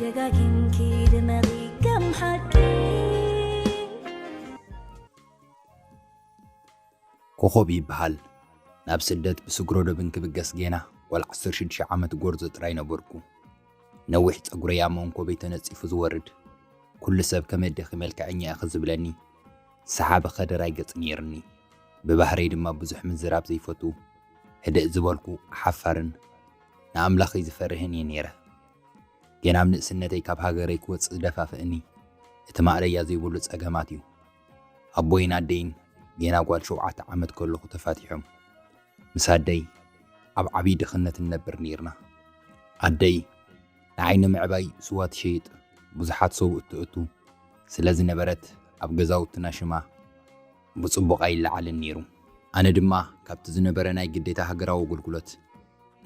ደጋጊምኪ ድመቒ ከም ሓቂ። ኮኾብ ይበሃል። ናብ ስደት ብስግሮ ዶብን ክብገስ ጌና ጓል ዓሰርተ ሽዱሽተ ዓመት ጎርዞ ጥራይ ነበርኩ። ነዊሕ ጸጉረይ ኣብ መንኮበይ ተነጺፉ ዝወርድ፣ ኩሉ ሰብ ከመይ ዲኺ መልክዐኛ ኢኺ ዝብለኒ፣ ሰሓቢ ከደራይ ገጽ ነይርኒ። ብባህረይ ድማ ብዙሕ ምዝራብ ዘይፈቱ፣ ህድእ ዝበልኩ፣ ሓፋርን ንኣምላኸይ ዝፈርህን እየ ነይረ። ጌና ኣብ ንእስነተይ ካብ ሃገረይ ክወጽእ ዝደፋፍእኒ እቲ ማእለያ ዘይብሉ ጸገማት እዩ። ኣቦይን ኣደይን ጌና ጓል ሸውዓተ ዓመት ከለኹ ተፋቲሖም። ምስ ኣደይ ኣብ ዓብዪ ድኽነት ንነብር ነይርና። ኣደይ ንዓይ ንምዕባይ ስዋ ትሸይጥ፣ ብዙሓት ሰብኡት ትእቱ ስለ ዝነበረት፣ ኣብ ገዛውትና ሽማ ብጽቡቕ ኣይለዓልን ነይሩ። ኣነ ድማ ካብቲ ዝነበረ ናይ ግዴታ ሃገራዊ ኣገልግሎት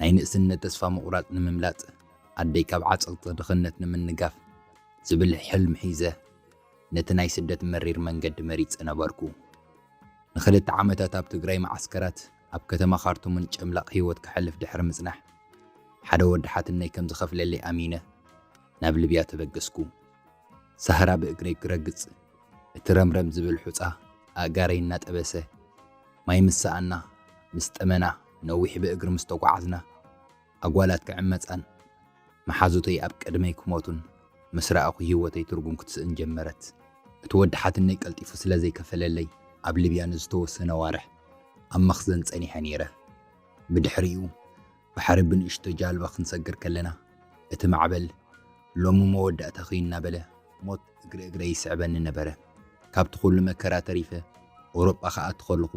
ናይ ንእስነት ተስፋ ምቑራጽ ንምምላጥ፣ ኣደይ ካብ ዓጸቕቲ ድኽነት ንምንጋፍ ዝብል ሕልም ሒዘ፣ ነቲ ናይ ስደት መሪር መንገዲ መሪጸ ነበርኩ። ንኽልተ ዓመታት ኣብ ትግራይ መዓስከራት፣ ኣብ ከተማ ካርቱምን ጨምላቕ ህይወት ከሕልፍ ድሕሪ ምጽናሕ፣ ሓደ ወዲ ሓትነይ ከም ዝኸፍለለይ ኣሚነ ናብ ሊብያ ተበገስኩ። ሳህራ ብእግረይ ክረግጽ፣ እቲ ረምረም ዝብል ሑጻ ኣእጋረይ እናጠበሰ፣ ማይ ምስ ሰኣና፣ ምስ ጠመና፣ ነዊሕ ብእግሪ ምስ ተጓዓዝና፣ ኣጓላት ክዕመጻን መሓዙተይ ኣብ ቅድመይ ክሞቱን ምስ ረኣኹ፣ ህይወተይ ትርጉም ክትስእን ጀመረት። እቲ ወዲ ሓትነይ ቀልጢፉ ስለ ዘይከፈለለይ፣ ኣብ ሊብያ ንዝተወሰነ ኣዋርሕ ኣብ መኽዘን ጸኒሐ ነይረ። ብድሕሪኡ፣ ባሕሪ ብንእሽቶ ጃልባ ክንሰግር ከለና፣ እቲ ማዕበል፣ "ሎሚ መወዳእታኺ" እናበለ፣ ሞት እግሪ እግረይ ይስዕበኒ ነበረ። ካብቲ ኩሉ መከራ ተሪፈ፣ ኣውሮጳ ክኣቱ ከለኹ፣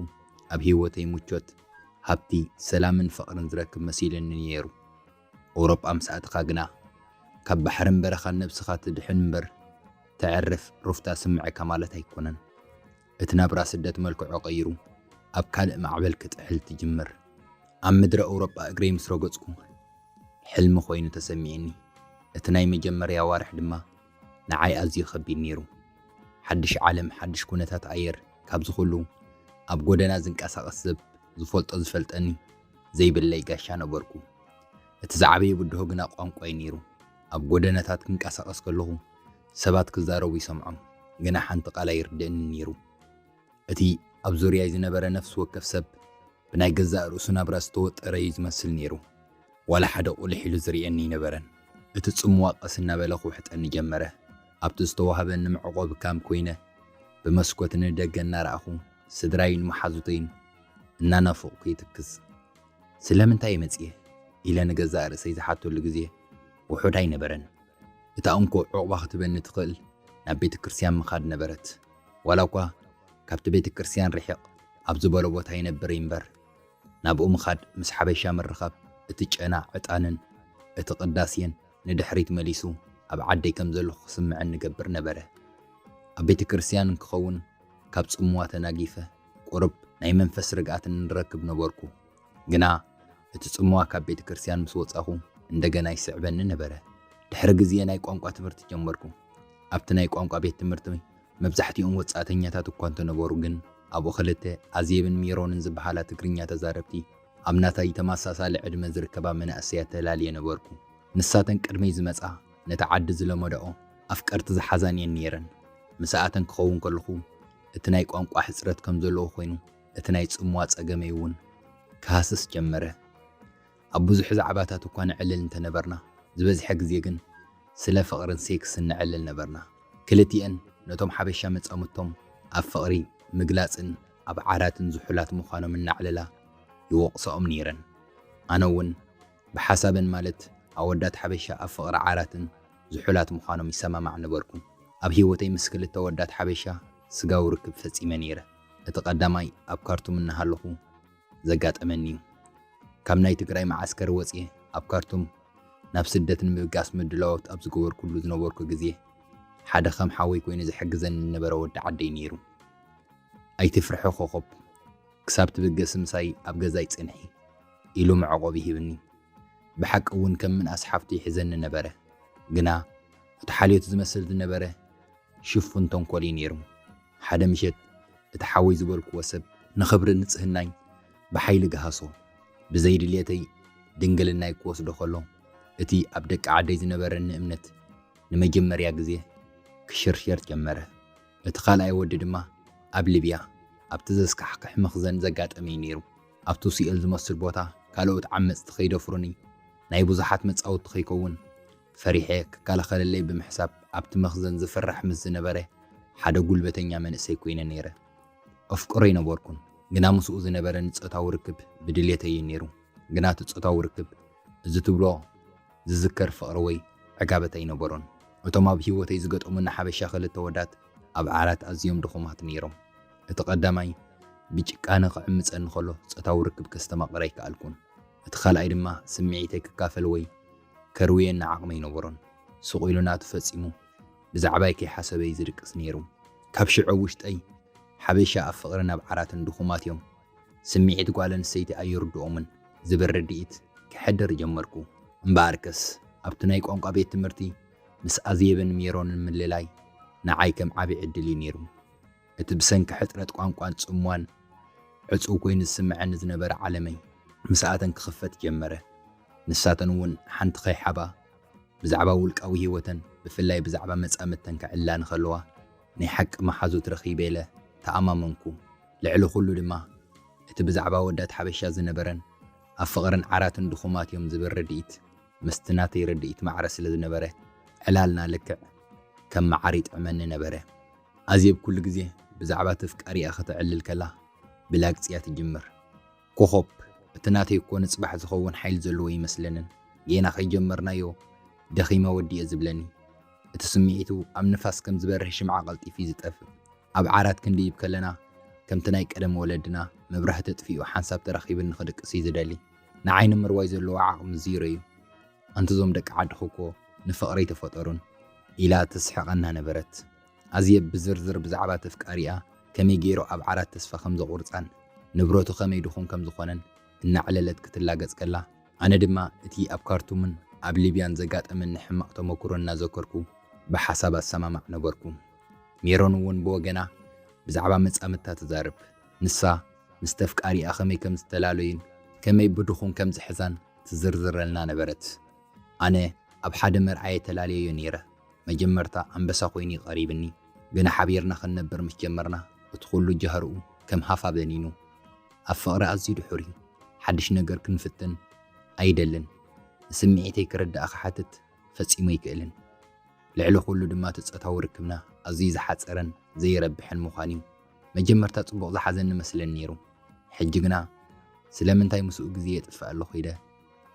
ኣብ ህይወተይ ምቾት፣ ሃብቲ፣ ሰላምን ፍቕርን ዝረክብ መሲሉኒ ነይሩ። ኣውሮጳ ምስ ኣተኻ ግና፣ ካብ ባሕርን በረኻን ነብስኻ ትድሕን እምበር፣ ተዕርፍ፣ ሩፍታ ስምዐካ ማለት ኣይኮነን። እቲ ናብራ ስደት መልክዑ ቀይሩ፣ ኣብ ካልእ ማዕበል ክጥሕል ትጅምር። ኣብ ምድሪ ኣውሮጳ እግረይ ምስ ረገጽኩ፣ ሕልሚ ኮይኑ ተሰሚዕኒ። እቲ ናይ መጀመርያ ኣዋርሕ ድማ ንዓይ ኣዝዩ ከቢድ ነይሩ። ሓድሽ ዓለም፣ ሓድሽ ኩነታት ኣየር፣ ካብዚ ኩሉ ኣብ ጎደና ዝንቀሳቐስ ሰብ ዝፈልጦ ዝፈልጠኒ ዘይብለይ ጋሻ ነበርኩ። እቲ ዝዓበየ ብድሆ ግና ቋንቋይ ነይሩ። ኣብ ጎደናታት ክንቀሳቐስ ከለኹ ሰባት ክዛረቡ ይሰምዖም፣ ግና ሓንቲ ቃል ኣይርድእንን ነይሩ። እቲ ኣብ ዙርያይ ዝነበረ ነፍሲ ወከፍ ሰብ ብናይ ገዛእ ርእሱ ናብራ ዝተወጠረ እዩ ዝመስል ነይሩ። ዋላ ሓደ ቁልሕ ኢሉ ዝርእየኒ ኣይነበረን። እቲ ጽምዋ ቀስ እናበለ ክውሕጠኒ ጀመረ። ኣብቲ ዝተዋህበኒ መዕቆቢ ካምፕ ኮይነ ብመስኮት ንደገ እናረኣኹ ስድራይን መሓዙተይን እናናፈቕኩ ይትክዝ። "ስለምንታይ እየ መጽየ?" ኢለ ንገዛእ ርእሰይ ዝሓተሉ ግዜ ውሑድ ኣይነበረን። እታ እንኮ ዑቕባ ክትበኒ ትኽእል ናብ ቤተ ክርስቲያን ምኻድ ነበረት። ዋላ እኳ ካብቲ ቤተ ክርስቲያን ርሒቕ ኣብ ዝበሎ ቦታ ይነብር እምበር፣ ናብኡ ምኻድ ምስ ሓበሻ ምርኻብ፣ እቲ ጨና ዕጣንን እቲ ቅዳሴን ንድሕሪት መሊሱ ኣብ ዓደይ ከም ዘለኹ ክስምዐኒ ይገብር ነበረ። ኣብ ቤተ ክርስቲያን እንክኸውን ካብ ጽምዋ ተናጊፈ ቁሩብ ናይ መንፈስ ርግኣት ንረክብ ነበርኩ። ግና እቲ ጽምዋ ካብ ቤተ ክርስቲያን ምስ ወጻኹ እንደገና ይስዕበኒ ነበረ። ድሕሪ ግዜ ናይ ቋንቋ ትምህርቲ ጀመርኩ። ኣብቲ ናይ ቋንቋ ቤት ትምህርቲ መብዛሕትኦም ወጻእተኛታት እኳ እንተነበሩ፣ ግን ኣብኡ ክልተ ኣዜብን ሜሮንን ዝበሃላ ትግርኛ ተዛረብቲ ኣብ ናተይ ተመሳሳሊ ዕድመ ዝርከባ መናእሰያት ተላልየ ነበርኩ። ንሳተን ቅድመይ ዝመጻ፣ ነቲ ዓዲ ዝለመዳኦ፣ ኣፍቀርቲ ዝሓዛን እየን ነይረን። ምስኣተን ክኸውን ከለኹ፣ እቲ ናይ ቋንቋ ሕጽረት ከም ዘለዎ ኮይኑ፣ እቲ ናይ ጽምዋ ጸገመይ እውን ክሃስስ ጀመረ። ኣብ ብዙሕ ዛዕባታት እኳ ነዕልል እንተነበርና፣ ዝበዝሐ ግዜ ግን ስለ ፍቕርን ሴክስን ነዕልል ነበርና። ክልቲኤን ነቶም ሓበሻ መጻምድቶም ኣብ ፍቕሪ ምግላጽን ኣብ ዓራትን ዝሑላት ምዃኖም እናዕለላ ይወቕሳኦም ነይረን። ኣነ እውን ብሓሳበን፣ ማለት ኣወዳት ሓበሻ ኣብ ፍቕሪ ዓራትን ዝሑላት ምዃኖም ይሰማማዕ ነበርኩ። ኣብ ህይወተይ ምስ ክልተ ኣወዳት ሓበሻ ስጋዊ ርክብ ፈጺመ ነይረ። እቲ ቀዳማይ ኣብ ካርቱም እናሃለኹ ዘጋጠመኒ እዩ። ካብ ናይ ትግራይ መዓስከር ወፅየ ኣብ ካርቱም ናብ ስደት ንምብጋስ ምድላዋት ኣብ ዝገበርኩሉ ዝነበርኩ ግዜ፣ ሓደ ከም ሓወይ ኮይኑ ዝሕግዘኒ ዝነበረ ወዲ ዓደይ ነይሩ። "ኣይትፍርሒ ኮኾብ፣ ክሳብ ትብገሲ ምሳይ ኣብ ገዛይ ፅንሒ" ኢሉ መዕቆቢ ሂብኒ። ብሓቂ እውን ከም ምንኣስ ሓፍቱ ይሕዘኒ ነበረ። ግና እቲ ሓልዮት ዝመስል ዝነበረ ሽፉን ተንኮል እዩ ነይሩ። ሓደ ምሸት እቲ ሓወይ ዝበልክዎ ሰብ ንኽብሪ ንጽህናይ ብሓይሊ ገሃሶ። ብዘይ ድልየተይ ድንግልናይ ክወስዶ ከሎ፣ እቲ ኣብ ደቂ ዓደይ ዝነበረኒ እምነት ንመጀመርያ ግዜ ክሽርሸር ጀመረ። እቲ ካልኣይ ወዲ ድማ ኣብ ሊብያ ኣብቲ ዘስካሕክሕ መኽዘን ዘጋጠመ እዩ ነይሩ። ኣብቲ ሲኦል ዝመስል ቦታ ካልኦት ዓመጽቲ ከይደፍሩኒ፣ ናይ ብዙሓት መጻወቲ ከይከውን ፈሪሐ ክከላኸለለይ ብምሕሳብ ኣብቲ መኽዘን ዝፍራሕ ምስ ዝነበረ ሓደ ጉልበተኛ መንእሰይ ኮይነ ነይረ። ኣፍቅሮ ኣይነበርኩን፣ ግና ምስኡ ዝነበረኒ ጾታዊ ርክብ ብድሌተይ እዩ ነይሩ። ግና እቲ ጾታዊ ርክብ እዚ ትብሎ ዝዝከር ፍቕሪ ወይ ዕጋበት ኣይነበሮን። እቶም ኣብ ህይወተይ ዝገጠሙኒ ሓበሻ ክልተ ወዳት ኣብ ዓራት ኣዝዮም ድኹማት ነይሮም። እቲ ቀዳማይ ብጭካነ ክዕምጸኒ ከሎ ጾታዊ ርክብ ከስተማቕር ኣይከኣልኩን። እቲ ካልኣይ ድማ ስምዒተይ ክካፈል ወይ ከርውየኒ ዓቕሚ ኣይነበሮን። ስቕ ኢሉ ናቱ ፈጺሙ ብዛዕባይ ከይሓሰበ እዩ ዝድቅስ ነይሩ። ካብ ሽዑ ውሽጠይ ሓበሻ ኣብ ፍቕርን ኣብ ዓራትን ድኹማት እዮም፣ ስምዒት ጓል ኣንስተይቲ ኣይርድኦምን ዝብል ርድኢት ከሕድር ጀመርኩ። እምበኣርከስ ኣብቲ ናይ ቋንቋ ቤት ትምህርቲ ምስ ኣዜብን ሜሮንን ምልላይ ንዓይ ከም ዓቢ ዕድል እዩ ነይሩ። እቲ ብሰንኪ ሕጽረት ቋንቋን ጽምዋን ዕጹው ኮይኑ ዝስምዐኒ ዝነበረ ዓለመይ ምስኣተን ክኽፈት ጀመረ። ንሳተን እውን ሓንቲ ከይሓባ ብዛዕባ ውልቃዊ ህይወተን፣ ብፍላይ ብዛዕባ መጻምድተን ክዕላ እንከለዋ፣ ናይ ሓቂ መሓዙት ረኺበ ኢለ ተኣማመንኩ። ልዕሊ ኩሉ ድማ እቲ ብዛዕባ ወዳት ሓበሻ ዝነበረን ኣብ ፍቕርን ዓራትን ድኹማት እዮም ዝብል ርድኢት ምስቲ ናተይ ርድኢት ማዕረ ስለ ዝነበረ፣ ዕላልና ልክዕ ከም መዓር ይጥዕመኒ ነበረ። ኣዜብ ኩሉ ግዜ ብዛዕባ ተፍቃሪኣ ከተዕልል ከላ ብላግጺ እያ ትጅምር። ኮኾብ፣ እቲ ናተይ እኮ ንጽባሕ ዝኸውን ሓይሊ ዘለዎ ይመስለንን፣ ጌና ከይጀመርናዮ ደኺመ ወዲኤ ዝብለኒ። እቲ ስምዒቱ ኣብ ንፋስ ከም ዝበርህ ሽምዓ ቀልጢፉ እዩ ዝጠፍእ። ኣብ ዓራት ክንድይብ ከለና ከምቲ ናይ ቀደም ወለድና መብራህቲ ኣጥፊኡ ሓንሳብ ተራኺብኒ ክድቅስ እዩ ዝደሊ። ንዓይ ንምርዋይ ዘለዎ ዓቕሚ ዚሮ እዩ። ኣንቲ እዞም ደቂ ዓድኺ እኮ ንፍቕሪ ኣይተፈጠሩን ኢላ ትስሕቐና ነበረት። ኣዜብ ብዝርዝር ብዛዕባ ተፍቃሪኣ ከመይ ገይሩ ኣብ ዓራት ተስፋ ከም ዘቑርጻን ንብረቱ ከመይ ድኹም ከም ዝኾነን እናዕለለት ክትላገጽ ከላ፣ ኣነ ድማ እቲ ኣብ ካርቱምን ኣብ ሊብያን ዘጋጠመኒ ሕማቕ ተመኩሮ እናዘከርኩ ብሓሳብ ኣሰማማዕ ነበርኩ። ሜሮን እውን ብወገና ብዛዕባ መጻምድታ ትዛረብ። ንሳ ምስ ተፍቃሪኣ ከመይ ከም ዝተላለዩን ከመይ ብድኹም ከም ዝሕዛን ትዝርዝረልና ነበረት። ኣነ ኣብ ሓደ መርዓየ ተላለየዮ ነይረ። መጀመርታ ኣንበሳ ኮይኑ እዩ ቀሪብኒ፣ ግና ሓቢርና ክንነብር ምስ ጀመርና እቲ ኩሉ ጃህርኡ ከም ሃፋ በኒኑ። ኣብ ፍቕሪ ኣዝዩ ድሑር እዩ። ሓድሽ ነገር ክንፍትን ኣይደልን። ንስምዒተይ ክርዳእ ክሓትት ፈጺሙ ኣይክእልን። ልዕሊ ኩሉ ድማ እቲ ጾታዊ ርክብና ኣዝዩ ዝሓጸረን ዘይረብሕን ምዃኑ እዩ። መጀመርታ ጽቡቕ ዝሓዘኒ መስለኒ ነይሩ። ሕጂ ግና ስለምንታይ ምስኡ ግዜ የጥፍእ ኣለኹ ኢለ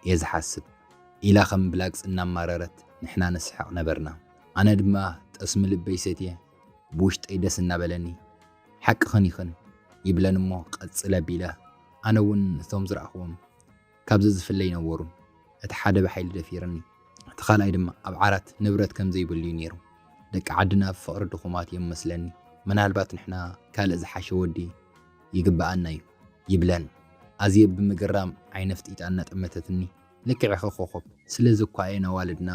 እየ ዝሓስብ ኢላ ከም ብላግጺ እናማረረት ንሕና ንስሕቕ ነበርና። ኣነ ድማ ጠስሚ ልበይ ሰትየ ብውሽጠይ ደስ እናበለኒ ሓቅኽን ኢኽን ይብለን እሞ ቀጽል ኣቢለ ኣነ እውን እቶም ዝረኣኽዎም ካብዚ ዝፍለ ኣይነበሩን። እቲ ሓደ ብሓይሊ ደፊርኒ፣ እቲ ካልኣይ ድማ ኣብ ዓራት ንብረት ከም ዘይብሉ እዩ ነይሩ። ደቂ ዓድና ኣብ ፍቕሪ ድኹማት እዮም መስለኒ። ምናልባት ንሕና ካልእ ዝሓሸ ወዲ ይግብኣና እዩ ይብለን። ኣዜብ ብምግራም ዓይነ ኣፍጢጣ እናጠመተትኒ፣ ልክዕ ኢኺ ኮኾብ፣ ስለዚ እኳ እየን ኣዋልድና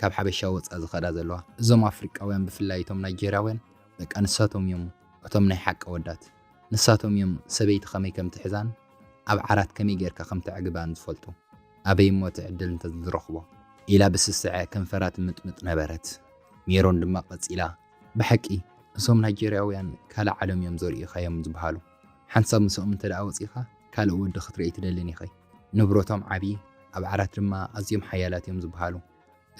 ካብ ሓበሻ ወጻ ዝኸዳ ዘለዋ። እዞም ኣፍሪቃውያን ብፍላይ እቶም ናይጀርያውያን በቃ ንሳቶም እዮም እቶም ናይ ሓቂ ኣወዳት። ንሳቶም እዮም ሰበይቲ ከመይ ከም ትሕዛን ኣብ ዓራት ከመይ ጌርካ ከም ተዕግባን ዝፈልጡ። ኣበይ እሞ እቲ ዕድል እንተዝረኽቦ ኢላ ብስስዐ ከንፈራ ትምጥምጥ ነበረት። ሜሮን ድማ ቀጺላ ብሓቂ እዞም ናይጀርያውያን ካልእ ዓለም እዮም ዘርእዩኻ እዮም ዝበሃሉ። ሓንሳብ ምስኦም እንተ ደኣ ወጺኻ ካልእ ወዲ ክትርኢ ኣይትደልን ኢኺ። ንብረቶም ዓብዪ፣ ኣብ ዓራት ድማ ኣዝዮም ሓያላት እዮም ዝበሃሉ።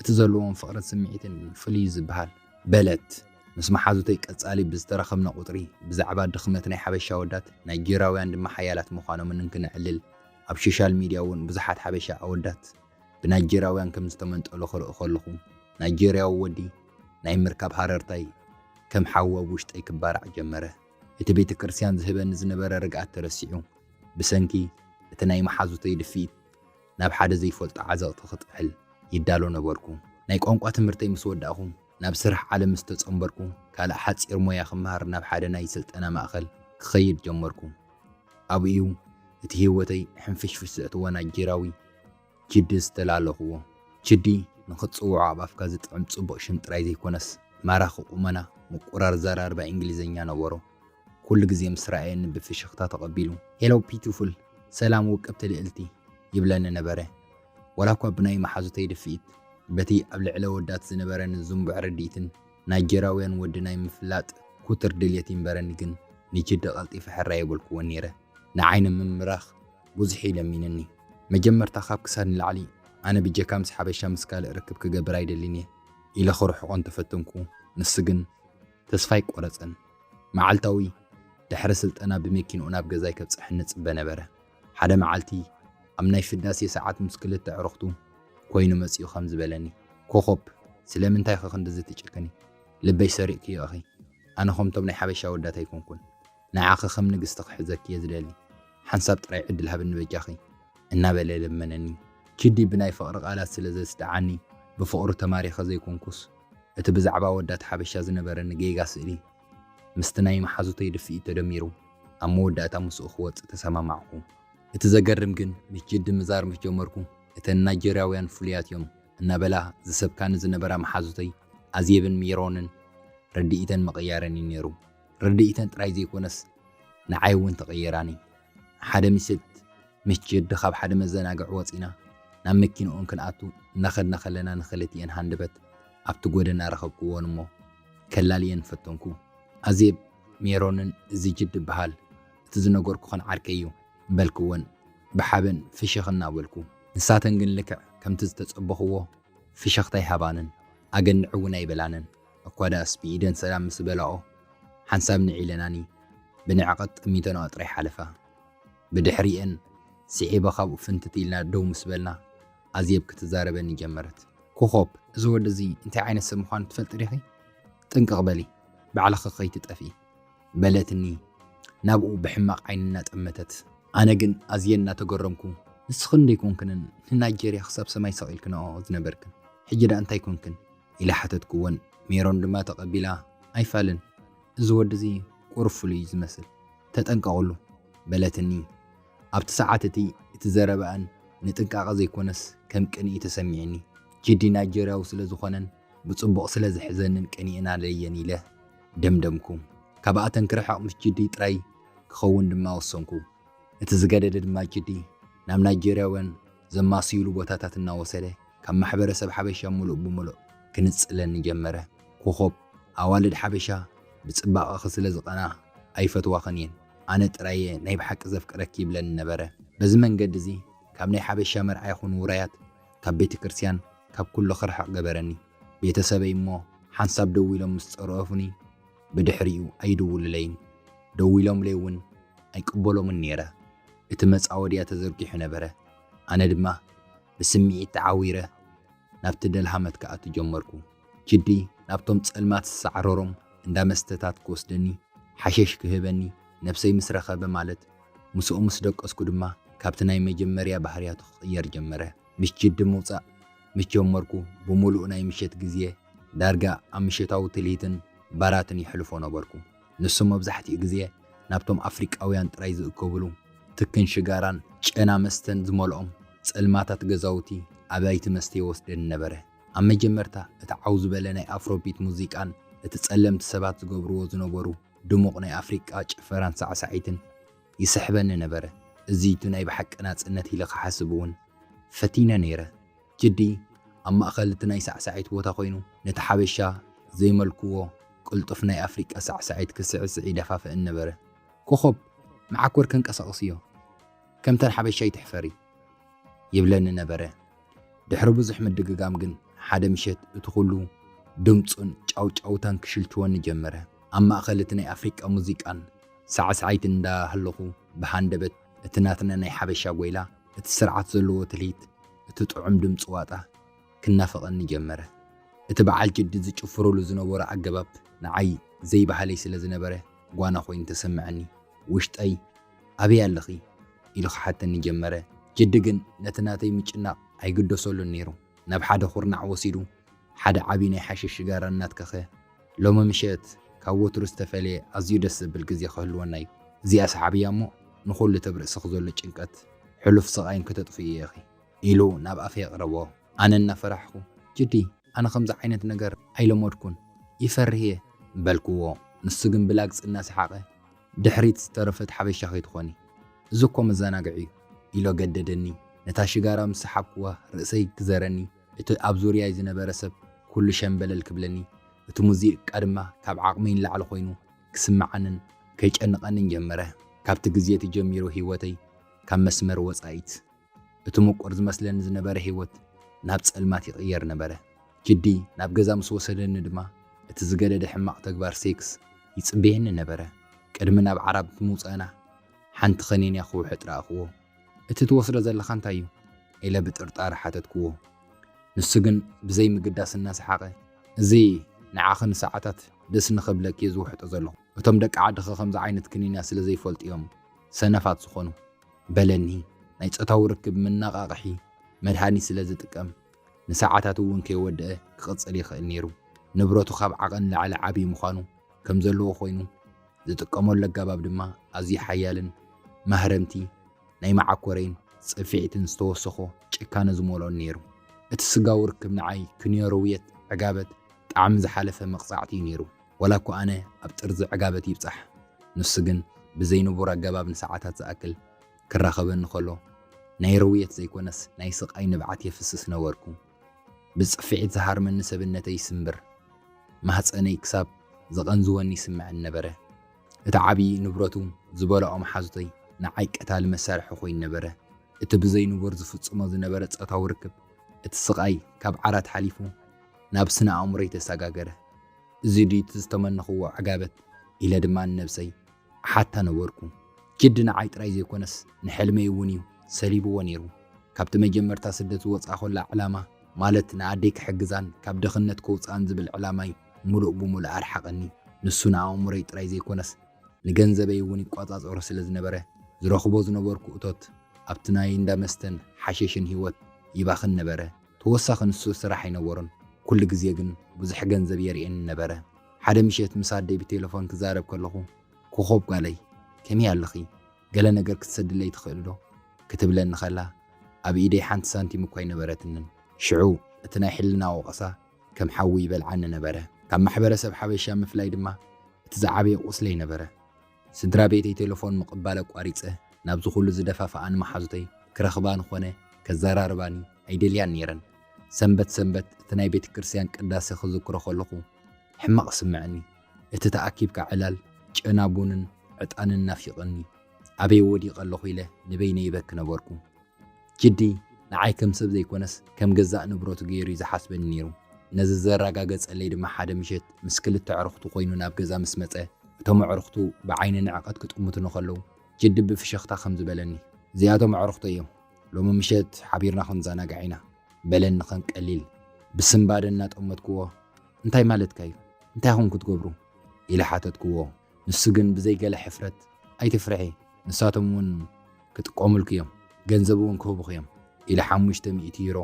እቲ ዘለዎም ፍቕርን ስምዒትን ፍሉይ እዩ ዝበሃል። በለት። ምስ መሓዙተይ ቀጻሊ ብዝተራኸብና ቁጽሪ ብዛዕባ ድኽመት ናይ ሓበሻ ኣወዳት ናይጀርያውያን ድማ ሓያላት ምዃኖምን እንክነዕልል ኣብ ሶሻል ሚድያ እውን ብዙሓት ሓበሻ ኣወዳት ብናይጀርያውያን ከም ዝተመንጠሉ ክርኢ ከለኹ ናይጀርያዊ ወዲ ናይ ምርካብ ሃረርታይ ከም ሓዊ ኣብ ውሽጠይ ክባራዕ ጀመረ። እቲ ቤተ ክርስቲያን ዝህበኒ ዝነበረ ርግኣት ተረሲዑ ብሰንኪ እቲ ናይ መሓዙተይ ድፍኢት ናብ ሓደ ዘይፈልጦ ዓዘቕቲ ክጥሕል ይዳሎ ነበርኩ። ናይ ቋንቋ ትምህርተይ ምስ ወዳእኹ ናብ ስራሕ ዓለም ምስ ተጸንበርኩ ካልእ ሓጺር ሞያ ክመሃር ናብ ሓደ ናይ ስልጠና ማእከል ክኸይድ ጀመርኩ። ኣብኡ እዩ እቲ ህይወተይ ሕንፍሽፍሽ ዘእትዎ ናይጀርያዊ ችዲ ዝተላለኽዎ። ችዲ ንኽትጽውዖ ኣብ ኣፍካ ዝጥዕም ጽቡቕ ሽም ጥራይ ዘይኮነስ ማራኺ ቁመና፣ ምቁራር ዘራርባ እንግሊዝኛ ነበሮ። ኩሉ ግዜ ምስ ረኣየኒ ብፍሽኽታ ተቐቢሉ Hello beautiful፣ ሰላም ውቅብቲ ልእልቲ ይብለኒ ነበረ። ዋላ እኳ ብናይ መሓዙተይ ድፍኢት በቲ ኣብ ልዕሊ ኣወዳት ዝነበረኒ ዝንቡዕ ርድኢትን ናይጀርያውያን ወዲ ናይ ምፍላጥ ኩትር ድልየት ይንበረኒ፣ ግን ንጅዲ ቀልጢፈ ሕራይ ኣይበልኩዎን ነይረ። ንዓይ ንምምራኽ ብዙሕ እዩ ለሚንኒ። መጀመርታ ካብ ክሳድ ንላዕሊ ኣነ ብጀካ ምስ ሓበሻ ምስ ካልእ ርክብ ክገብር ኣይደልን እየ ኢለ ክርሕቖ እንተፈተንኩ፣ ንሱ ግን ተስፋ ኣይቆረጸን። መዓልታዊ ድሕሪ ስልጠና ብመኪንኡ ናብ ገዛይ ከብጽሐኒ ይጽበ ነበረ። ሓደ መዓልቲ ኣብ ናይ ፍዳሴ ሰዓት ምስ ክልተ ኣዕሩኽቱ ኮይኑ መጺኡ ከምዚ በለኒ፣ "ኮኾብ፣ ስለምንታይ ኢኺ ክንድዚ ትጭክኒ? ልበይ ሰሪቕክዮ ኢኺ። ኣነ ከምቶም ናይ ሓበሻ ኣወዳት ኣይኮንኩን። ንዓኺ ከም ንግስቲ ክሕዘኪ እየ ዝደሊ። ሓንሳብ ጥራይ ዕድል ሃብኒ በጃኺ" እናበለ ለመነኒ። ጅዲ ብናይ ፍቕሪ ቃላት ስለ ዘስደዓኒ፣ ብፍቕሩ ተማሪኸ ዘይኮንኩስ፣ እቲ ብዛዕባ ኣወዳት ሓበሻ ዝነበረኒ ጌጋ ስእሊ ምስቲ ናይ መሓዙተይ ድፍኢት ተደሚሩ፣ ኣብ መወዳእታ ምስኡ ክወጽእ ተሰማማዕኩ። እቲ ዘገርም ግን፣ ምስ ጅዲ ምዛር ምስ ጀመርኩ፣ "እተን ናይጀርያውያን ፍሉያት እዮም" እናበላ ዝሰብካኒ ዝነበራ መሓዙተይ ኣዜብን ሜሮንን ርድኢተን ምቕያረን እዩ ነይሩ። ርድኢተን ጥራይ ዘይኮነስ፣ ንዓይ እውን ተቐየራኒ። ሓደ ምሸት ምስ ጅዲ ካብ ሓደ መዘናግዒ ወጺና ናብ መኪንኡ ክንኣቱ እናኸድና ከለና፣ ንኽልቲኤን ሃንደበት ኣብቲ ጎደና ረኸብክወን እሞ ከላልየን ፈተንኩ። "ኣዜብ፣ ሜሮንን እዚ ጅዲ ይበሃል፣ እቲ ዝነገርኩኽን ዓርከይ እዩ" በልክወን ብሓበን ፍሽኽ እናበልኩ። ንሳተን ግን ልክዕ ከምቲ ዝተጸበኽዎ ፍሽኽታ ኣይሃባንን፣ ኣገንዕ እውን ኣይበላንን። እኳ ደኣስ ብኢደን ሰላም ምስ በላኦ፣ ሓንሳብ ንዒለናኒ ብንዕቐት ጠሚተንኦ ጥራይ ሓለፋ። ብድሕሪኤን ስዒበ ካብኡ ፍንትት ኢልና ደው ምስ በልና፣ ኣዜብ ክትዛረበኒ ጀመረት። "ኮኾብ፣ እዚ ወዲ እዚ እንታይ ዓይነት ሰብ ምዃኑ ትፈልጢ ዲኺ? ጥንቅቕ በሊ፣ ባዕልኺ ከይትጠፍኢ" በለትኒ፣ ናብኡ ብሕማቕ ዓይኒ እናጠመተት። ኣነ ግን ኣዝየ እናተገረምኩ፣ "ንስኽን ዶ ኣይኮንክንን ንናይጀርያ ክሳብ ሰማይ ሰቒልክንኦ ዝነበርክን? ሕጂ ደኣ እንታይ ኮንክን?" ኢለ ሓተትክወን። ሜሮን ድማ ተቐቢላ፣ "ኣይፋልን፣ እዚ ወዲ እዚ ቁሩብ ፍሉይ እዩ ዝመስል፣ ተጠንቀቕሉ" በለትኒ። ኣብቲ ሰዓት እቲ፣ እቲ ዘረባኣን ንጥንቃቐ ዘይኮነስ ከም ቅንኢ ተሰሚዕኒ። ጅዲ ናይጀርያዊ ስለ ዝኾነን ብጽቡቕ ስለ ዝሕዘንን ቅንኢ ኣለየን ኢለ ደምደምኩ። ካብኣተን ክርሕቕ ምስ ጅዲ ጥራይ ክኸውን ድማ ወሰንኩ። እቲ ዝገደደ ድማ ጅዲ ናብ ናይጀርያውያን ዘማስይሉ ቦታታት እናወሰደ፣ ካብ ማሕበረሰብ ሓበሻ ምሉእ ብምሉእ ክንጽለኒ ጀመረ። ኮኾብ፣ ኣዋልድ ሓበሻ ብጽባቐኺ ስለ ዝቐንኣ ኣይፈትዋኽን እየን፣ ኣነ ጥራይ እየ ናይ ብሓቂ ዘፍቅረኪ ይብለኒ ነበረ። በዚ መንገዲ እዚ ካብ ናይ ሓበሻ መርዓ ይኹን ውራያት፣ ካብ ቤተ ክርስቲያን፣ ካብ ኩሉ ክርሕቕ ገበረኒ። ቤተሰበይ እሞ ሓንሳብ ደው ኢሎም ምስ ጸረፉኒ፣ ብድሕሪኡ ኣይድውሉለይን። ደው ኢሎምለይ እውን ኣይቅበሎምን ነይረ። እቲ መጻወድያ ተዘርጊሑ ነበረ። ኣነ ድማ ብስምዒት ተዓዊረ ናብቲ ደልሃመት ክኣቱ ጀመርኩ። ጅዲ ናብቶም ጸልማት ዝሰዓረሮም እንዳ መስተታት ክወስደኒ፣ ሓሸሽ ክህበኒ፣ ነብሰይ ምስ ረኸበ ማለት፣ ምስኡ ምስ ደቀስኩ ድማ ካብቲ ናይ መጀመርያ ባህርያቱ ክቕየር ጀመረ። ምስ ጅዲ ምውጻእ ምስ ጀመርኩ፣ ብምሉእ ናይ ምሸት ግዜ ዳርጋ ኣብ ምሸታዊ ትልሂትን ባራትን የሕልፎ ነበርኩ። ንሱ መብዛሕትኡ ግዜ ናብቶም ኣፍሪቃውያን ጥራይ ዝእከብሉ ትክን ሽጋራን ጨና መስተን ዝመልኦም ጸልማታት ገዛውቲ ኣባይቲ መስተ ይወስደኒ ነበረ። ኣብ መጀመርታ እቲ ዓው ዝበለ ናይ ኣፍሮቢት ሙዚቃን እቲ ጸለምቲ ሰባት ዝገብርዎ ዝነበሩ ድሙቕ ናይ ኣፍሪቃ ጭፈራን ሳዕሳዒትን ይስሕበኒ ነበረ። እዚ እቲ ናይ ብሓቂ ናጽነት ኢለ ክሓስብ እውን ፈቲነ ነይረ። ጅዲ ኣብ ማእከል እቲ ናይ ሳዕሳዒት ቦታ ኮይኑ፣ ነቲ ሓበሻ ዘይመልክዎ ቅልጡፍ ናይ ኣፍሪቃ ሳዕሳዒት ክስዕስዕ ይደፋፍእን ነበረ። "ኮኾብ፣ መዓኮር ከንቀሳቕስ እዮ፣ ከምተን ሓበሻ ኣይትሕፈሪ" ይብለኒ ነበረ። ድሕሪ ብዙሕ ምድግጋም ግን፣ ሓደ ምሸት እቲ ኩሉ ድምጹን ጫውጫውታን ክሽልችወኒ ጀመረ። ኣብ ማእከል እቲ ናይ ኣፍሪቃ ሙዚቃን ሳዕሳዒትን እንዳሃለኹ፣ ብሃንደበት እቲ ናትና ናይ ሓበሻ ጎይላ፣ እቲ ስርዓት ዘለዎ ትልሂት፣ እቲ ጥዑም ድምጺ ዋጣ ክናፈቐኒ ጀመረ። እቲ በዓል ጅዲ ዝጭፍሩሉ ዝነበሩ ኣገባብ ንዓይ ዘይባህለይ ስለ ዝነበረ፣ ጓና ኮይኑ ተሰምዐኒ። ውሽጠይ፣ "ኣበይ ኣለኺ?" ኢሉ ክሓተኒ ጀመረ። ጅዲ ግን ነቲ ናተይ ምጭናቕ ኣይግደሰሉን ነይሩ። ናብ ሓደ ኩርናዕ ወሲዱ፣ ሓደ ዓቢ ናይ ሓሽሽ ሽጋራ እናትከኸ፣ "ሎሚ ምሸት ካብ ወትሩ ዝተፈልየ ኣዝዩ ደስ ዘብል ግዜ ክህልወና እዩ። እዚኣ ሰሓብያ እሞ፣ ንኹሉ እቲ ኣብ ርእስኺ ዘሎ ጭንቀት፣ ሕሉፍ ስቓይን ከተጥፍእዮ ኢኺ" ኢሉ ናብ ኣፈይ ኣቕረቦ። ኣነ እናፈራሕኩ፣ "ጅዲ፣ ኣነ ከምዚ ዓይነት ነገር ኣይለመድኩን፣ ይፈርህ እየ" በልክዎ። ንሱ ግን ብላግጺ እናሰሓቐ፣ "ድሕሪት ዝተረፈት ሓበሻ ከይትኾኒ፣ እዚ እኮ መዘናግዒ እዩ" ኢሎ ገደደኒ። ነታ ሽጋራ ምስ ሰሓብክዋ፣ ርእሰይ ክዘረኒ፣ እቲ ኣብ ዙርያይ ዝነበረ ሰብ ኩሉ ሸምበለል ክብለኒ፣ እቲ ሙዚቃ ድማ ካብ ዓቕመይ ንላዕሊ ኮይኑ ክስምዓንን ከይጨንቐንን ጀመረ። ካብቲ ግዜ እቲ ጀሚሩ ህይወተይ ካብ መስመር ወጻኢት፣ እቲ ምቁር ዝመስለኒ ዝነበረ ህይወት ናብ ጸልማት ይቕየር ነበረ። ጅዲ ናብ ገዛ ምስ ወሰደኒ ድማ፣ እቲ ዝገደደ ሕማቕ ተግባር ሴክስ ይጽበየኒ ነበረ። ቅድሚ ናብ ዓራብ ምውጻእና፣ ሓንቲ ከኒንያ ክውሕጥ ረኣኽዎ። "እቲ ትወስዶ ዘለኻ እንታይ እዩ?" ኢለ ብጥርጣረ ሓተትክዎ። ንሱ ግን ብዘይ ምግዳስ እናሰሓቐ፣ "እዚ ንዓኺ ንሰዓታት ደስ ንኸብለኪ እየ ዝውሕጦ ዘለኹ። እቶም ደቂ ዓድኺ ከምዚ ዓይነት ክኒንያ ስለ ዘይፈልጡ እዮም ሰነፋት ዝኾኑ" በለኒ። ናይ ጾታዊ ርክብ መነቓቕሒ መድሃኒት ስለ ዝጥቀም፣ ንሰዓታት እውን ከይወደአ ክቕጽል ይኽእል ነይሩ። ንብረቱ ካብ ዓቐን ንላዕሊ ዓብዪ ምዃኑ ከም ዘለዎ ኮይኑ፣ ዝጥቀመሉ ኣገባብ ድማ ኣዝዩ ሓያልን ማህረምቲ ናይ መዓኮረይን ጽፍዒትን ዝተወሰኾ ጭካነ ዝመልኦን ነይሩ። እቲ ስጋዊ ርክብ ንዓይ ክንዮ ርውየት ዕጋበት ጣዕሚ ዝሓለፈ መቕጻዕቲ እዩ ነይሩ። ዋላ እኳ ኣነ ኣብ ጥርዚ ዕጋበት ይብጻሕ፣ ንሱ ግን ብዘይ ንቡር ኣገባብ ንሰዓታት ዝኣክል ክራኸበኒ ከሎ፣ ናይ ርውየት ዘይኮነስ ናይ ስቓይ ንብዓት የፍስስ ነበርኩ። ብጽፍዒት ዝሃርመኒ ሰብነተይ ይስንብር፣ ማህጸነይ ክሳብ ዝቐንዝወኒ ይስምዐኒ ነበረ። እቲ ዓብዪ ንብረቱ ዝበልዖ መሓዙተይ ንዓይ ቀታሊ መሳርሒ ኮይኑ ነበረ። እቲ ብዘይ ንቡር ዝፍጽሞ ዝነበረ ጾታዊ ርክብ፣ እቲ ስቓይ ካብ ዓራት ሓሊፉ ናብ ስነ ኣእምሮይ ተሰጋገረ። "እዚ ድዩ እቲ ዝተመነኽዎ ዕጋበት?" ኢለ ድማ ንነብሰይ እሓታ ነበርኩ። ጅዲ ንዓይ ጥራይ ዘይኮነስ ንሕልመይ እውን እዩ ሰሊብዎ ነይሩ። ካብቲ መጀመርታ ስደት ዝወጻእኹላ ዕላማ፣ ማለት ንኣደይ ክሕግዛን ካብ ድኽነት ከውጽኣን ዝብል ዕላማይ፣ ምሉእ ብምሉእ ኣርሓቐኒ። ንሱ ንኣእምሮይ ጥራይ ዘይኮነስ ንገንዘበይ እውን ይቆጻጸሮ ስለ ዝነበረ፣ ዝረኽቦ ዝነበርኩ እቶት ኣብቲ ናይ እንዳ መስተን ሓሸሽን ህይወት ይባኽን ነበረ። ተወሳኺ ንሱ ስራሕ ኣይነበሮን። ኩሉ ግዜ ግን ብዙሕ ገንዘብ የርእየኒ ነበረ። ሓደ ምሸት ምስ ኣደይ ብቴሌፎን ክዛረብ ከለኹ፣ "ኮኾብ ጓለይ፣ ከመይ ኣለኺ? ገለ ነገር ክትሰድለይ ትኽእሊ ዶ?" ክትብለኒ ከላ፣ ኣብ ኢደይ ሓንቲ ሳንቲም እኳ ኣይነበረትንን። ሽዑ እቲ ናይ ሕልና ወቐሳ ከም ሓዊ ይበልዓኒ ነበረ። ካብ ማሕበረሰብ ሓበሻ ምፍላይ ድማ እቲ ዝዓበየ ቁስለይ ነበረ። ስድራ ቤተይ ቴሌፎን ምቕባል ኣቋሪጸ፣ ናብዚ ኩሉ ዝደፋፍኣኒ መሓዙተይ ክረኽባኒ ኾነ ከዘራርባኒ ኣይደልያን ነይረን። ሰንበት ሰንበት እቲ ናይ ቤተ ክርስቲያን ቅዳሴ ክዝክሮ ከለኹ ሕማቕ ስምዐኒ። እቲ ተኣኪብካ ዕላል፣ ጨና ቡንን ዕጣንን ናፊቕኒ። ኣበይ ወዲቐ ኣለኹ ኢለ ንበይነይ ይበኪ ነበርኩ። ጅዲ ንዓይ ከም ሰብ ዘይኮነስ ከም ገዛእ ንብረቱ ገይሩ እዩ ዝሓስበኒ ነይሩ። ነዚ ዘረጋገጸለይ ድማ ሓደ ምሸት ምስ ክልተ ኣዕሩኽቱ ኮይኑ ናብ ገዛ ምስ መጸ፣ እቶም ኣዕሩኽቱ ብዓይኒ ንዕቐት ክጥምቱኒ ከለዉ፣ ጅዲ ብፍሽኽታ ከምዚ በለኒ፣ "እዚኣቶም ኣዕሩኽተይ እዮም። ሎሚ ምሸት ሓቢርና ክንዘናጋዕ ኢና" በለኒ ከም ቀሊል። ብስንባደ እናጠመትክዎ፣ "እንታይ ማለትካ እዩ? እንታይ ኢኹም ክትገብሩ?" ኢለ ሓተትክዎ። ንሱ ግን ብዘይ ገለ ሕፍረት፣ "ኣይትፍርሒ፣ ንሳቶም እውን ክጥቀሙልኪ እዮም፣ ገንዘብ እውን ክህቡኺ እዮም" ኢለ ሓሙሽተ ሚእቲ ዩሮ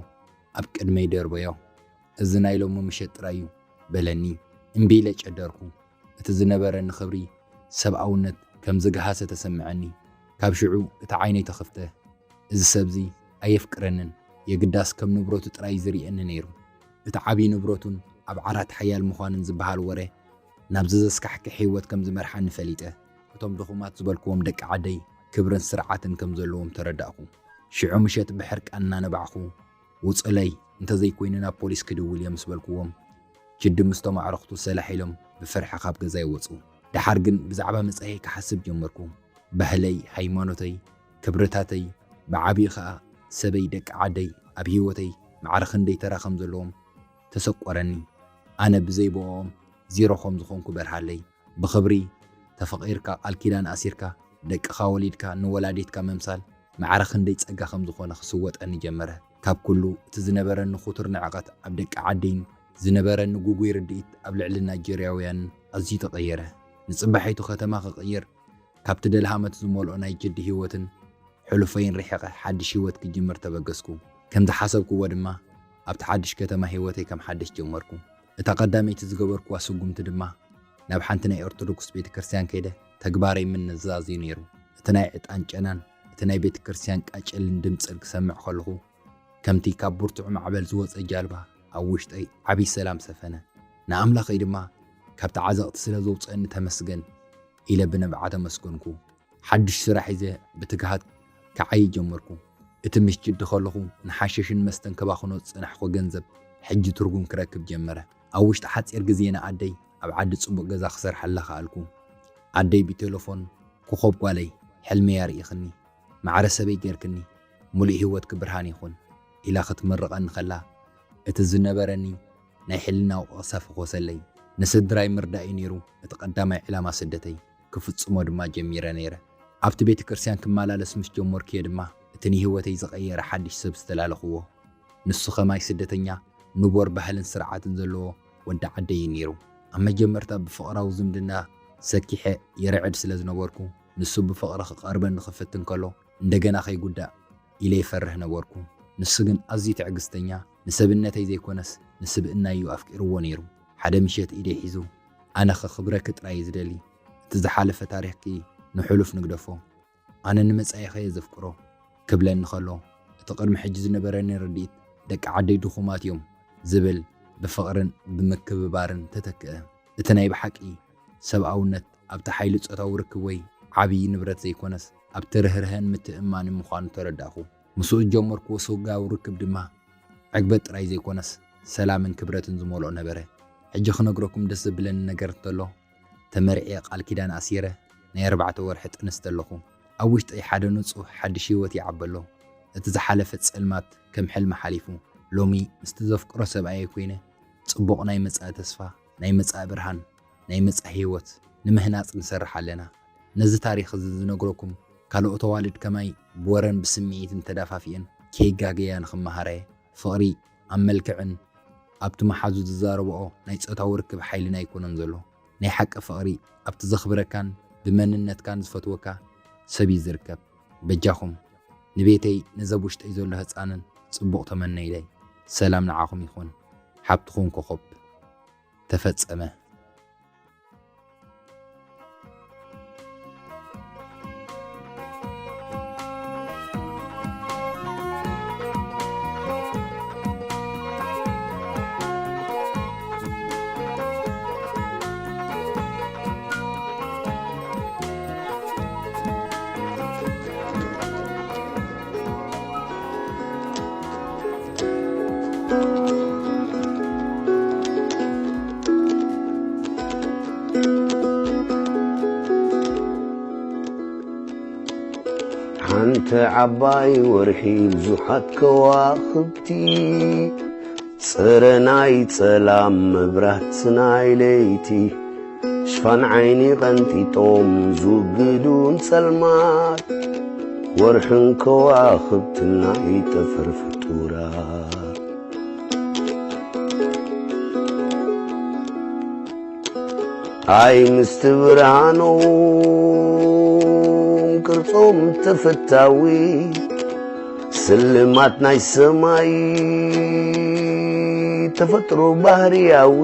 ኣብ ቅድመይ ደርበዮ። "እዚ ናይ ሎሚ ምሸት ጥራይ እዩ" በለኒ። እምቢ ኢለ ጨደርኩ። እቲ ዝነበረኒ ክብሪ ሰብኣውነት ከም ዝገሃሰ ተሰምዐኒ። ካብ ሽዑ እቲ ዓይነይ ተኸፍተ። እዚ ሰብዚ ኣየፍቅረንን፣ የግዳስ ከም ንብረቱ ጥራይ እዩ ዝርእየኒ ነይሩ። እቲ ዓብዪ ንብረቱን ኣብ ዓራት ሓያል ምዃኑን ዝበሃል ወረ ናብዚ ዘስካሕክሕ ህይወት ከም ዝመርሓኒ ፈሊጠ። እቶም ድኹማት ዝበልክዎም ደቂ ዓደይ ክብርን ስርዓትን ከም ዘለዎም ተረዳእኩ። ሽዑ ምሸት ብሕርቃን እናነባዕኹ፣ "ውጹለይ፣ እንተዘይኮይኑ ናብ ፖሊስ ክድውል እየ" ምስ በልክዎም፣ ጅዲ ምስቶም ኣዕሩኽቱ ሰላሕ ኢሎም ብፍርሒ ካብ ገዛይ ወጹ። ደሓር ግን ብዛዕባ መጻኢየይ ክሓስብ ጀመርኩ። ባህለይ፣ ሃይማኖተይ፣ ክብርታተይ፣ ብዓቢኡ ኸኣ ሰበይ፣ ደቂ ዓደይ ኣብ ህይወተይ ማዕረ ክንደይ ተራ ከም ዘለዎም ተሰቆረኒ። ኣነ ብዘይ ብኦም ዚሮ ከም ዝኾንኩ በርሃለይ። ብኽብሪ ተፈቒርካ፣ ቃል ኪዳን ኣሲርካ፣ ደቅኻ ወሊድካ ንወላዲትካ ምምሳል ማዕረ ክንደይ ጸጋ ከም ዝኾነ ክስወጠኒ ጀመረ። ካብ ኩሉ እቲ ዝነበረኒ ክቱር ንዕቐት ኣብ ደቂ ዓደይን ዝነበረኒ ግጉይ ርድኢት ኣብ ልዕሊ ናይጀርያውያንን ኣዝዩ ተቐየረ። ንጽባሒቱ ከተማ ክቕይር፣ ካብቲ ደልሃመት ዝመልኦ ናይ ጅዲ ህይወትን ሕሉፈይን ርሒቐ ሓድሽ ህይወት ክጅምር ተበገስኩ። ከም ዝሓሰብክዎ ድማ ኣብቲ ሓድሽ ከተማ ህይወተይ ከም ሓድሽ ጀመርኩ። እታ ቀዳመይቲ ዝገበርክዋ ስጉምቲ ድማ ናብ ሓንቲ ናይ ኦርቶዶክስ ቤተ ክርስቲያን ከይደ ተግባረይ ምንዛዝ እዩ ነይሩ። እቲ ናይ ዕጣን ጨናን እቲ ናይ ቤተ ክርስቲያን ቃጭልን ድምጽን ክሰምዕ ከለኹ፣ ከምቲ ካብ ብርቱዕ ማዕበል ዝወጸ ጃልባ ኣብ ውሽጠይ ዓብዪ ሰላም ሰፈነ። ንኣምላኸይ ድማ ካብቲ ዓዘቕቲ ስለ ዘውጽአኒ ተመስገን ኢለ ብንብዓት ኣመስገንኩ። ሓድሽ ስራሕ ሒዘ ብትግሃት ክዓዪ ጀመርኩ። እቲ ምስ ጅዲ ከለኹ ንሓሽሽን መስተን ከባኽኖ ዝጸናሕኩ ገንዘብ፣ ሕጂ ትርጉም ክረክብ ጀመረ። ኣብ ውሽጢ ሓጺር ግዜ ንኣደይ ኣብ ዓዲ ጽቡቕ ገዛ ክሰርሓላ ከኣልኩ። ኣደይ ብቴሌፎን፣ "ኮኾብ ጓለይ፣ ሕልመይ ኣርኢኽኒ፣ ማዕረ ሰበይ ጌርክኒ፣ ሙሉእ ህይወትኪ ብርሃን ይኹን" ኢላ ክትምርቐኒ ከላ፣ እቲ ዝነበረኒ ናይ ሕልና ወቐሳ ፈኾሰለይ። ንስድራይ ምርዳእ እዩ ነይሩ እቲ ቀዳማይ ዕላማ ስደተይ። ክፍጽሞ ድማ ጀሚረ ነይረ። ኣብቲ ቤተ ክርስቲያን ክመላለስ ምስ ጀመርኩ እየ ድማ እቲ ንህይወተይ ዝቐየረ ሓድሽ ሰብ ዝተላለኽዎ። ንሱ ኸማይ ስደተኛ፣ ንቡር ባህልን ስርዓትን ዘለዎ ወዲ ዓደይ እዩ ነይሩ። ኣብ መጀመርታ ብፍቕራዊ ዝምድና ሰኪሐ ይርዕድ ስለ ዝነበርኩ፣ ንሱ ብፍቕሪ ክቐርበኒ ክፍትን ከሎ፣ እንደገና ከይጉዳእ ኢለ ይፈርህ ነበርኩ። ንሱ ግን ኣዝዩ ትዕግስተኛ፣ ንሰብነተይ ዘይኮነስ ንስብእናይ እዩ ኣፍቂርዎ ነይሩ። ሓደ ምሸት ኢደይ ሒዙ፣ "ኣነ ከኽብረኪ ጥራይ እየ ዝደሊ። እቲ ዝሓለፈ ታሪኽኪ ንሕሉፍ ንግደፎ። ኣነ ንመጻኢኺ እየ ዘፍቅሮ" ክብለኒ ከሎ፣ እቲ ቅድሚ ሕጂ ዝነበረኒ ርድኢት፣ "ደቂ ዓደይ ድኹማት እዮም" ዝብል ብፍቕርን ብምክብባርን ተተክአ። እቲ ናይ ብሓቂ ሰብኣውነት ኣብቲ ሓይሊ ጾታዊ ርክብ ወይ ዓብዪ ንብረት ዘይኮነስ፣ ኣብቲ ርህርሀን ምትእምማንን ምዃኑ ተረዳእኩ። ምስኡ ዝጀመርኩዎ ስጋዊ ርክብ ድማ ዕግበት ጥራይ ዘይኮነስ፣ ሰላምን ክብረትን ዝመልኦ ነበረ። ሕጂ ክነግረኩም ደስ ዘብለኒ ነገር እንተሎ፣ ተመርዕየ ቃል ኪዳን ኣሲረ ናይ ኣርባዕተ ወርሒ ጥንስቲ ኣለኹ። ኣብ ውሽጠይ ሓደ ንጹህ ሓድሽ ህይወት ይዓቢ ኣሎ። እቲ ዝሓለፈ ጸልማት ከም ሕልሚ ሓሊፉ፣ ሎሚ ምስቲ ዘፍቅሮ ሰብኣየይ ኮይነ፣ ጽቡቕ ናይ መጻኢ ተስፋ፣ ናይ መጻኢ ብርሃን፣ ናይ መጻኢ ህይወት ንምህናጽ ንሰርሕ ኣለና። ነዚ ታሪኽ እዚ ዝነግረኩም፣ ካልኦት ኣዋልድ ከማይ ብወረን ብስምዒትን ተዳፋፊአን ከይጋገያ ንኽመሃራ እየ። ፍቕሪ ኣብ መልክዕን ኣብቲ መሓዙ ዝዛረብኦ ናይ ጾታዊ ርክብ ሓይልና ኣይኮነን ዘሎ። ናይ ሓቂ ፍቕሪ ኣብቲ ዘኽብረካን ብመንነትካን ዝፈትወካ ሰብ እዩ ዝርከብ። በጃኹም ንቤተይ፣ ነዚ ኣብ ውሽጠይ ዘሎ ህጻንን ጽቡቕ ተመነይለይ። ሰላም ንዓኹም ይኹን። ሓብትኹም ኮኾብ። ተፈጸመ። ሓንቲ ዓባይ ወርሒ ብዙሓት ከዋኽብቲ፣ ጽረ ናይ ጸላም መብራት ናይ ለይቲ፣ ሽፋን ዓይኒ ቀንጢጦም ዝውግዱን ጸልማት፣ ወርሕን ከዋኽብትን ናይ ጠፈር ፍጡራት። ኣይ ምስቲ ብርሃኖም ቅርጾም ተፈታዊ፣ ስልማት ናይ ሰማይ ተፈጥሮ ባህርያዊ፣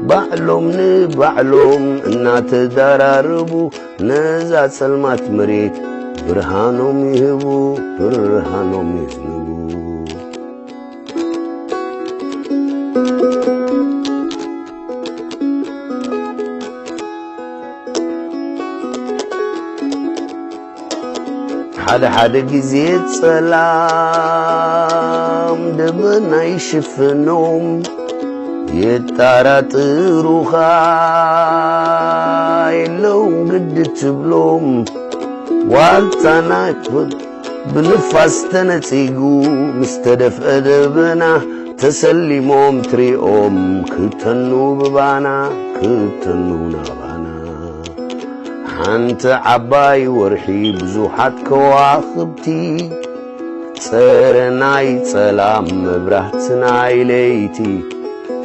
ባዕሎም ንባዕሎም እናተዳራረቡ፣ ነዛ ጸልማት መሬት ብርሃኖም ይህቡ፣ ብርሃኖም የዝንቡ። ሓደ ሓደ ግዜ ጸላም ደበና ይሽፍኖም፣ የጣራጥሩኻ የለውን ግዲ ትብሎም። ዋልታ ናይ ብንፋስ ተነጺጉ ምስ ተደፍአ ደበና፣ ተሰሊሞም ትሪኦም ክተኑ ብባና፣ ክተኑ ናባና። ሓንቲ ዓባይ ወርሒ ብዙሓት ከዋኽብቲ፣ ጸረ ናይ ጸላም መብራህቲ ናይ ለይቲ፣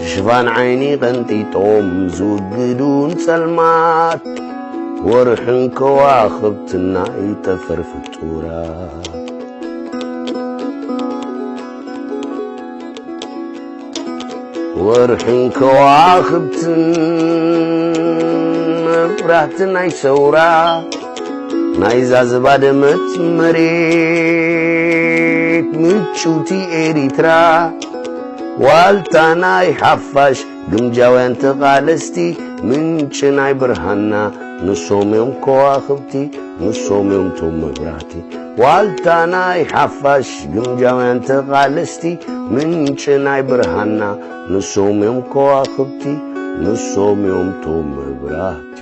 ሽፋን ዓይኒ ቀንጢጦም ዝውግዱን ጸልማት፣ ወርሕን ከዋኽብትን ናይ ጠፈር ፍጡራት። ወርሕን ከዋኽብትን መብራህቲ ናይ ሰውራ፣ ናይዛ ዝባደመት መሬት ምጭውቲ ኤሪትራ፣ ዋልታ ናይ ሓፋሽ ግምጃውያን ተቓለስቲ፣ ምንጪ ናይ ብርሃንና ንሶም እዮም ከዋኽብቲ፣ ንሶም እዮም ቶም መብራህቲ። ዋልታ ናይ ሓፋሽ ግምጃውያን ተቓለስቲ፣ ምንጪ ናይ ብርሃንና ንሶም እዮም ከዋኽብቲ፣ ንሶም እዮም ቶም መብራህቲ።